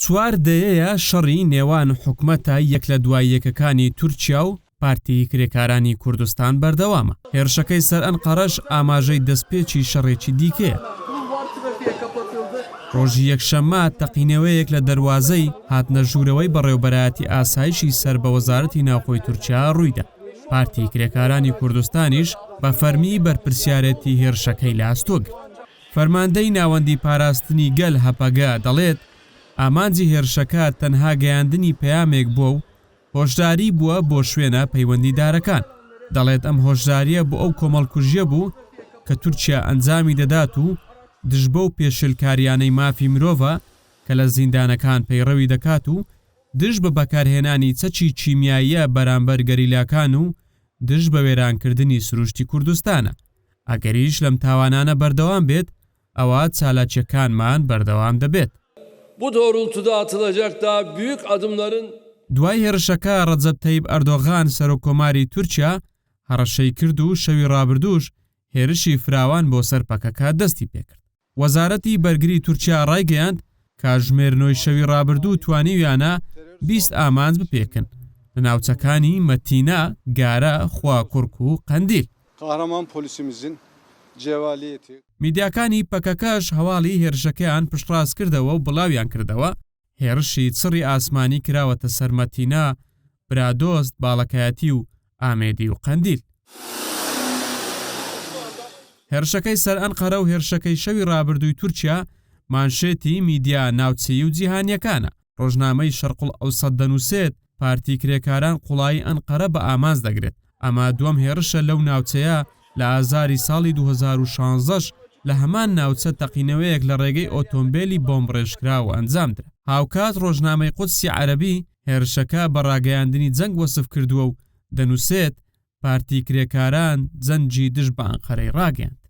چوار دەیەیە شەڕی نێوان حکومەتە یەک لە دوای یەکەکانی تورکیا و پارتی کرێکارانی کوردستان بەردەوامە، هێرشەکەی سەر ئەنقەرەش ئاماژەی دەستپێکی شەڕێکی دیکەیە. ڕۆژی یەکشەممە تەقینەوەیەک لە دەروازەی هاتنە ژوورەوەی بەڕێوەبەرایەتی ئاسایشی سەر بە وەزارەتی ناوخۆی تورکیا ڕوویدا. پارتی کرێکارانی کوردستانیش بە فەرمی بەرپرسیارێتی هێرشەکەی لە ئەستۆ گرت. فەرماندەی ناوەندی پاراستنی گەل، هەپەگە، دەڵێت، ئامانجی هێرشەکە تەنها گەیاندنی پەیامێک بووە و هۆشداری بووە بۆ شوێنە پەیوەندیدارەکان. دەڵێت ئەم هۆشدارییە بۆ ئەو کۆمەڵکوژییە بوو کە تورکیا ئەنجامی دەدات و دژ بەو پێشێلکارییانەی مافی مرۆڤە کە لە زیندانەکان پەیڕەوی دەکات و دژ بە بەکارهێنانی چەکی کیمیاییە بەرامبەر گەریلاکان و دژ بە وێرانکردنی سروشتی کوردستانە. ئەگەریش لەم تاوانانە بەردەوام بێت ئەوا چالاکییەکانمان بەردەوام دەبێت. Bu doğrultuda atılacak daha büyük adımların. دوای هێرشەکە ڕەجەب تەیب ئەردۆغان سەرۆککۆماری تورکیا هەڕەشەی کرد و شەوی ڕابردووش هێرشی فراوان بۆ سەر پەکەکە دەستی پێکرد. وەزارەتی بەرگری تورکیا ڕایگەیاند، کاتژمێر نۆی شەوی ڕابردوو توانیویانە 20 ئامانج بپێکن لە ناوچەکانی مەتینا، گارە، خواکوڕک و قەندیل. Kahraman polisimizin cevaliyeti. میدیاکانی پەکەکەش هەواڵی هێرشەکەیان پشتڕاستکردەوە و بڵاویانکردەوە، هێڕشی چڕی ئاسمانی کراوەتە سەر مەتینا، برادۆست، باڵەکایەتی و ئامێدی و قەندیل. هێرشەکەی سەر ئەنقەرە و هێرشەکەی شەوی ڕابردووی تورکیا مانشێتی میدیا ناوچەیی و جیهانییەکانە. ڕۆژنامەی شەرقولئەوسەت دەنووسێت، پارتی کرێکاران قوڵایی ئەنقەرە بە ئامانج دەگرێت. ئەمە دووەم هێڕشە لەو ناوچەیە لە ئازاری ساڵی 2016 ش لە هەمان ناوچە تەقینەوەیەک لە ڕێگەی ئۆتۆمبێلی بۆمبڕێژکراوە ئەنجامدرا. هاوکات ڕۆژنامەی قودسی عەرەبی هێرشەکە بە ڕاگەیاندنی جەنگ وەسف کردووە و دەنووسێت، پارتی کرێکاران جەنگی دژ بە ئەنقەرەی ڕاگەیاند.